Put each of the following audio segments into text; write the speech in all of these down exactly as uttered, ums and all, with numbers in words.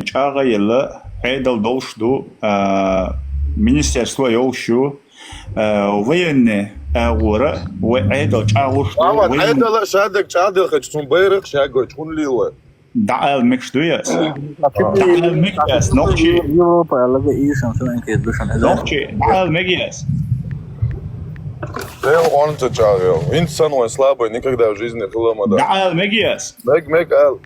чӀагӀа елла, Ӏедал долуш ду, а, министерство йолуш ю, а, военный агӀора вай Ӏедал чӀагӀлуш ду, Мамад, военный Ӏедала шадерг чӀагӀделхича, цунна байракх шагойчу хӀунда лело? ДӀаала мегаш дуй ас? ДӀаала мегаш ас, нохчий? Европа аьлларг ийсан санна кхеташ ду шуна. Нохчий, дӀаала мегий ас? Дел он ца чӀагӀйо. ХӀинца санна вайн слабый никогда в жизни хила ма дац. ДӀаала мегий ас? Мег, мег, ала.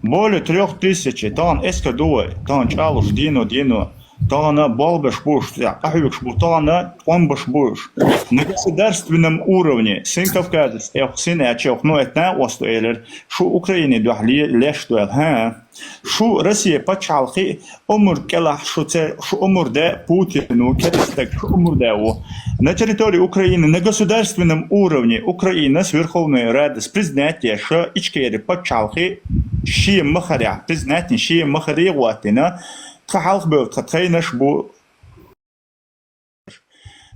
Более трёх тысяч, тахана эскар ду вай, тахана чӀагӀлуш дийно, дийно. Тахана болх беш бу уьш, цӀе къахьоьгуш бу, тахана тӀом беш бу уьш. На государственном уровне, Сын Кавказас, эх, Сын аьлча, эх, ну, это накъост элира, шу Украине дуьхьа ле-, леш доьлла, хӀа? Шу Россия пачхьалкхе омар кӀелахь, шу це-, шу омар де Путину, керстаг шу омар де ву. На территории Украины, на государственном уровне Украинас, Верховная Радас признать еш, Ичкери пачхьалкхе шен махарехь, признать шен махаре гӀоттина, тхан хьалха бевлла тхан тхайнаш бу.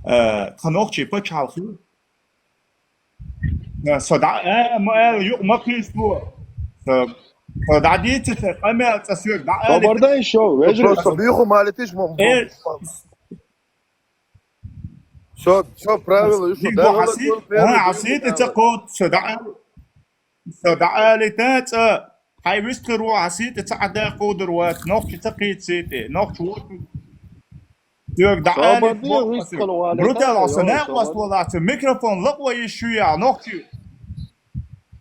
Э, тхан нохчий пачхьалкх ю. Э, со дӀа, э, ма, э, юкъ ма кхийсало. Со, со дӀадийца ца къамел цӀа соьга дӀа. Собар дай шо, вежарий. Просто биху малитиш мо. Э, Всё, всё, правила, и что, диг да, бо хьан сий-, хьан хьан сий тӀе ца кхочу, со дӀа-, со дӀаалита цӀа, хьайн вистхир ву, хьан сий тӀе ца Ӏадаккхалур вац, нохчи ца кхийца сий тӀе, нохчи ву. Соьга дӀаалита. Брутал, со накъост валахь, цу микрофон лакъо йиш ю яхь, нохчи.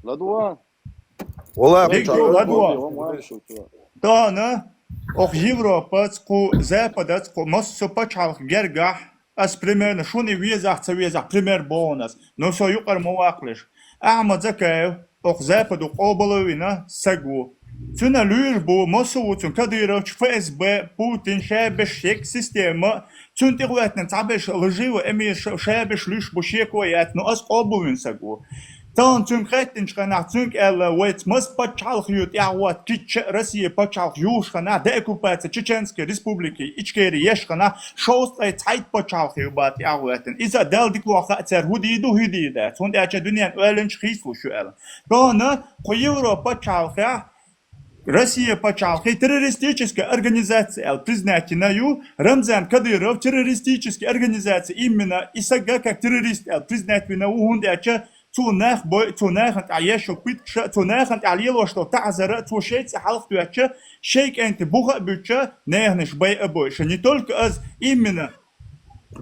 Ладва. Вала, диг ду, ладва. Тахана, оху Европаца, кху Западаца, кху массо а пачхьалкх гергахь, ас примерно шуна и везахь, ца везахь, пример боху ас. Но со юкъара ма ваккхалаш. Ахьмад Закаев, оху Западо къобал а вина, саг ву. Цуьнан луьйр бу, массо а ву цуьнан Кадыровч, ФСБ, Путин, шабеш, шек система, цуьнан тӀехӀоьттина цхьаберш лживый эмир ша-, шабеш луьйш бу шеко а яц, но ас къобалвина саг ву. Тахана цуьнга хаьттинчу хенахь, цуьнга аьлла, вайца маса пачхьалкх ю тӀаьхьа ватта кичча а Россия пачхьалкх юуш хенахь, деоккупация Чеченской Республики, Ичкери еш хенахь, шовзткъе цхьайтта пачхьалкх ю баха тӀаьхьа ваьттина. Иза Далла дика ваха а цара хӀу дийр ду, хӀу дийр дац. ХӀунда аьлча дуьненан ойланаш хийцалуш ю аьлла. Тахана кху Европа пачхьалкхехь Россия пачхьалкхе террористическая организация аьлла признать йина ю, Рамзан Кадыров террористическая организация, именно и сага как террорист аьлла признать вина ву, хӀунда аьлча цо нах бой, цо нахана тӀехь еш йолу питкаш а, цо нахана тӀехь лелош долу таӀзар а, цо шайн цӀе хьалха тоьттуш, шайн кӀентий буха а буьттуш, наханаш бай а бой. Ша не только аз, именно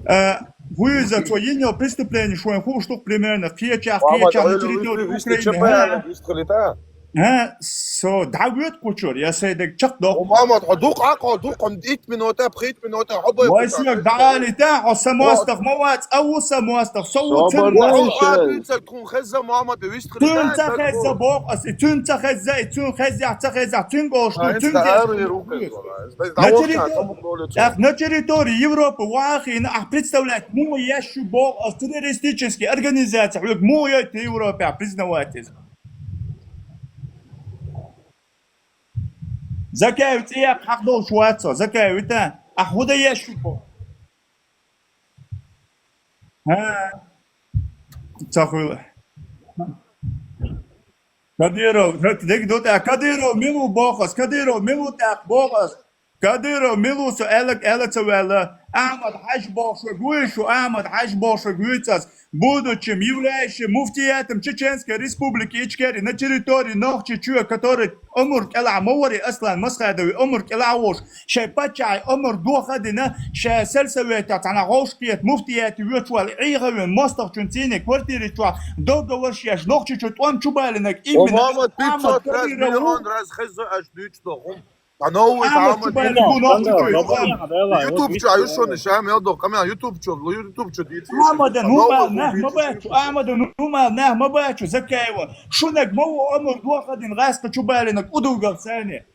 А, вуьйза цо йина йолу преступленеш вайн хууш ду-кх примерно кхечех, кхечех на территории Украины. ХӀа, со дӀавоьду кхучуьра, я сайн дерг чекхдоккху. Мамад, хьо дукха, хьо дукха, итт минута, пхийтта минута, хьо бай. Вай соьга дӀаалита, хьо сан мостагӀа ма вац, а ву сан мостагӀа, со ву цуьнан мостагӀа. Тхуна хеза, Мамад, вистхилита. Цуьнан ца хеза боху ас, и цуьнан ца хеза, и цуьнан хезехь, ца хезехь, цуьнан гуш ду, цуьнан гуш ду. На территории, тӀаккха на территории Европы вахийна, ахь представлять муха еш ю боху ас террористический организаций, хьоьга муха яйта Европе признавать иза? Закаев цӀе яккха хьакъ долуш вац со, Закаев вита, ахь хӀун дан еш ю боху? ХӀа, ца хуьлу. Кадыров, хӀета дерг ду тӀаккха, Кадыров мила ву боху ас, Кадыров мила ву тӀаккха боху ас. Кадыров мила ву со аьлларг аьлла ца ваьлла, Ахьмад Хьаьжа бохуш верг вуй шу, Ахьмад Хьаьжа бохуш верг вуьйцу ас, будучим являющим муфтиятом Чеченской Республики Ичкери на территории Нохчийчоь, который омар кӀелахь ма вари Аслан Масхадови омар кӀелахь а волуш, шайн паччахье омар доха а дина, ша сельсоветехь цхьана гӀовшкхета муфтияте воьдуш ваьлла Ӏехавина мостагӀчун цӀийнан квартири чохь договор еш Нохчийчу тӀом чу балинарг именно Ахьмад Кадыров ву. Раз хеза аша дуьйцу до хӀума. Ӏа новый Ахьмад Ахьмад чу балинарг ву Нохчийчу тӀом. Ютуб чу аю шуна, ша мел до, камел ютуб чу, ютуб чу дийцу. Ахьмадан хӀума нах ма бачу, Ахьмадан хӀума нах ма бачу, Закаева. Шунаг ма ву омар доха а дина гӀаскхи чу балинарг удугах сани.